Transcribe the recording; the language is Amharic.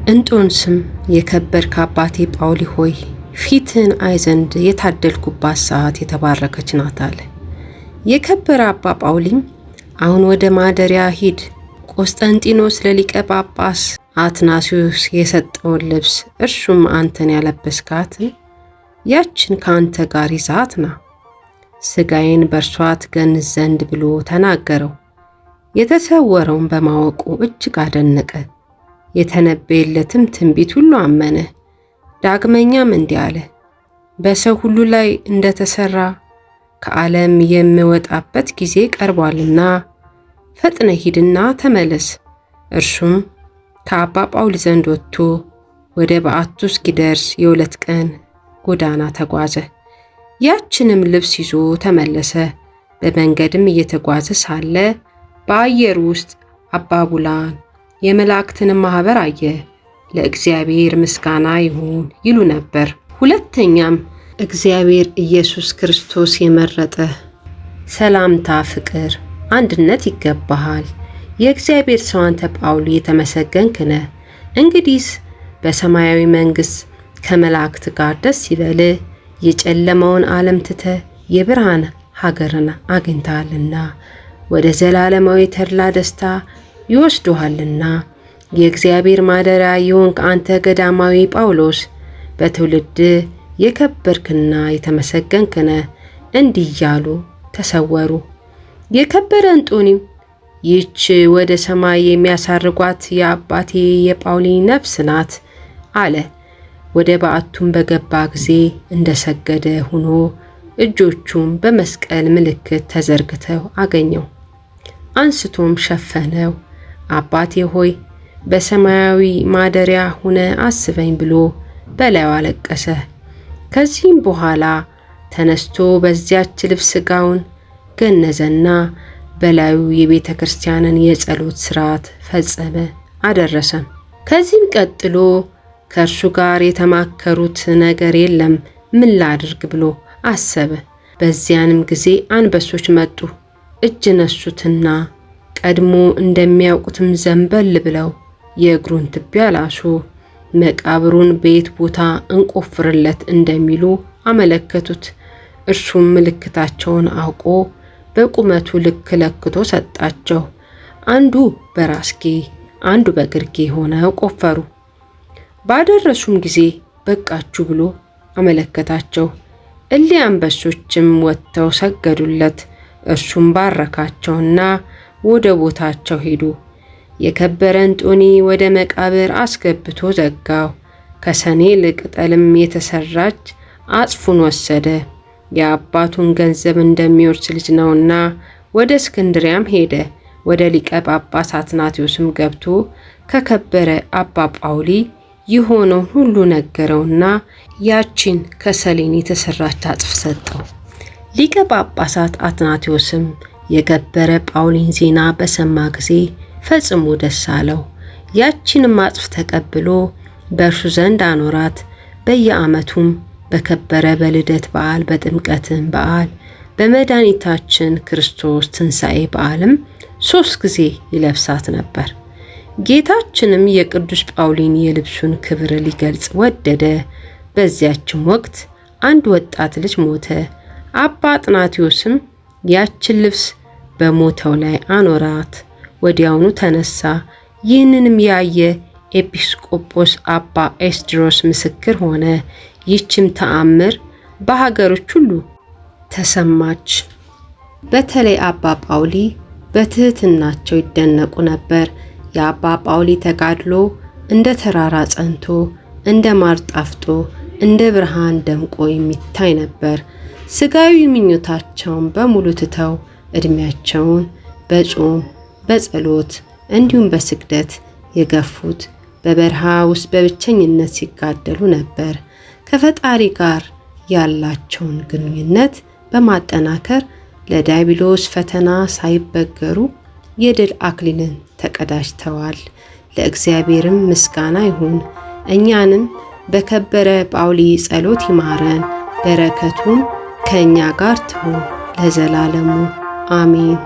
እንጦንስም የከበርክ አባቴ ጳውሊ ሆይ ፊትህን አይ ዘንድ የታደልኩባት ሰዓት የተባረከች ናት አለ። የከበረ አባ ጳውሊም አሁን ወደ ማደሪያ ሂድ፣ ቆስጠንጢኖስ ለሊቀ ጳጳስ አትናሲዮስ የሰጠውን ልብስ እርሱም አንተን ያለበስካትን ያችን ከአንተ ጋር ይዛት ና፣ ሥጋዬን በእርሷ ትገንዝ ዘንድ ብሎ ተናገረው። የተሰወረውን በማወቁ እጅግ አደነቀ። የተነበየለትም ትንቢት ሁሉ አመነ። ዳግመኛም እንዲህ አለ፣ በሰው ሁሉ ላይ እንደተሰራ ከዓለም የምወጣበት ጊዜ ቀርቧልና ፈጥነ ሂድና ተመለስ። እርሱም ከአባ ጳውሊ ዘንድ ወጥቶ ወደ በዓቱ እስኪደርስ የ2 ቀን ጎዳና ተጓዘ። ያችንም ልብስ ይዞ ተመለሰ። በመንገድም እየተጓዘ ሳለ በአየር ውስጥ አባቡላን የመላእክትንም ማኅበር አየ። ለእግዚአብሔር ምስጋና ይሁን ይሉ ነበር። ሁለተኛም እግዚአብሔር ኢየሱስ ክርስቶስ የመረጠ ሰላምታ፣ ፍቅር፣ አንድነት ይገባሃል። የእግዚአብሔር ሰው አንተ ጳውሊ የተመሰገንክ ነህ። እንግዲህስ በሰማያዊ መንግሥት ከመላእክት ጋር ደስ ይበልህ። የጨለማውን ዓለም ትተህ የብርሃን ሀገርን አግኝተሃልና ወደ ዘላለማዊ ተድላ ደስታ ይወስዱሃልና። የእግዚአብሔር ማደሪያ የሆንክ አንተ ገዳማዊ ጳውሎስ በትውልድ የከበርክና የተመሰገንክ ነህ። እንዲህ እያሉ ተሰወሩ። የከበረ እንጦኒም ይህች ወደ ሰማይ የሚያሳርጓት የአባቴ የጳውሊ ነፍስ ናት አለ። ወደ በዓቱም በገባ ጊዜ እንደሰገደ ሆኖ እጆቹም በመስቀል ምልክት ተዘርግተው አገኘው። አንስቶም ሸፈነው። አባቴ ሆይ በሰማያዊ ማደሪያ ሁነ አስበኝ ብሎ በላዩ አለቀሰ። ከዚህም በኋላ ተነስቶ በዚያች ልብስ ሥጋውን ገነዘና በላዩ የቤተ ክርስቲያንን የጸሎት ሥርዓት ፈጸመ አደረሰም። ከዚህም ቀጥሎ ከእርሱ ጋር የተማከሩት ነገር የለም፣ ምን ላድርግ ብሎ አሰበ። በዚያንም ጊዜ አንበሶች መጡ፣ እጅ ነሱትና ቀድሞ እንደሚያውቁትም ዘንበል ብለው የእግሩን ትቢያ ላሱ። መቃብሩን በየት ቦታ እንቆፍርለት እንደሚሉ አመለከቱት። እርሱም ምልክታቸውን አውቆ በቁመቱ ልክ ለክቶ ሰጣቸው። አንዱ በራስጌ አንዱ በግርጌ ሆነው ቆፈሩ። ባደረሱም ጊዜ በቃችሁ ብሎ አመለከታቸው። እሊህ አንበሶችም ወጥተው ሰገዱለት። እርሱም ባረካቸውና ወደ ቦታቸው ሄዱ። የከበረ እንጦኒ ወደ መቃብር አስገብቶ ዘጋው። ከሰኔል ቅጠልም የተሰራች አጽፉን ወሰደ። የአባቱን ገንዘብ እንደሚወርስ ልጅ ነውና ወደ እስክንድሪያም ሄደ። ወደ ሊቀ ጳጳስ አትናቴዎስም ገብቶ ከከበረ አባ ጳውሊ የሆነውን ሁሉ ነገረውና ያቺን ከሰሌን የተሰራች አጽፍ ሰጠው። ሊቀ ጳጳሳት አትናቴዎስም የከበረ ጳውሊን ዜና በሰማ ጊዜ ፈጽሞ ደስ አለው። ያቺንም አጽፍ ተቀብሎ በእርሱ ዘንድ አኖራት። በየዓመቱም በከበረ በልደት በዓል፣ በጥምቀትም በዓል፣ በመድኃኒታችን ክርስቶስ ትንሣኤ በዓልም 3 ጊዜ ይለብሳት ነበር። ጌታችንም የቅዱስ ጳውሊን የልብሱን ክብር ሊገልጽ ወደደ። በዚያችም ወቅት አንድ ወጣት ልጅ ሞተ። አባ አጥናቴዎስም ያችን ልብስ በሞተው ላይ አኖራት። ወዲያውኑ ተነሳ። ይህንንም ያየ ኤጲስቆጶስ አባ ኤስድሮስ ምስክር ሆነ። ይህችም ተአምር በሀገሮች ሁሉ ተሰማች። በተለይ አባ ጳውሊ በትህትናቸው ይደነቁ ነበር። የአባ ጳውሊ ተጋድሎ እንደ ተራራ ጸንቶ፣ እንደ ማር ጣፍጦ፣ እንደ ብርሃን ደምቆ የሚታይ ነበር። ስጋዊ ምኞታቸውን በሙሉ ትተው እድሜያቸውን በጾም በጸሎት እንዲሁም በስግደት የገፉት በበረሃ ውስጥ በብቸኝነት ሲጋደሉ ነበር። ከፈጣሪ ጋር ያላቸውን ግንኙነት በማጠናከር ለዲያብሎስ ፈተና ሳይበገሩ የድል አክሊልን ተቀዳጅተዋል። ለእግዚአብሔርም ምስጋና ይሁን። እኛንም በከበረ ጳውሊ ጸሎት ይማረን፣ በረከቱም ከእኛ ጋር ትሁን ለዘላለሙ አሜን።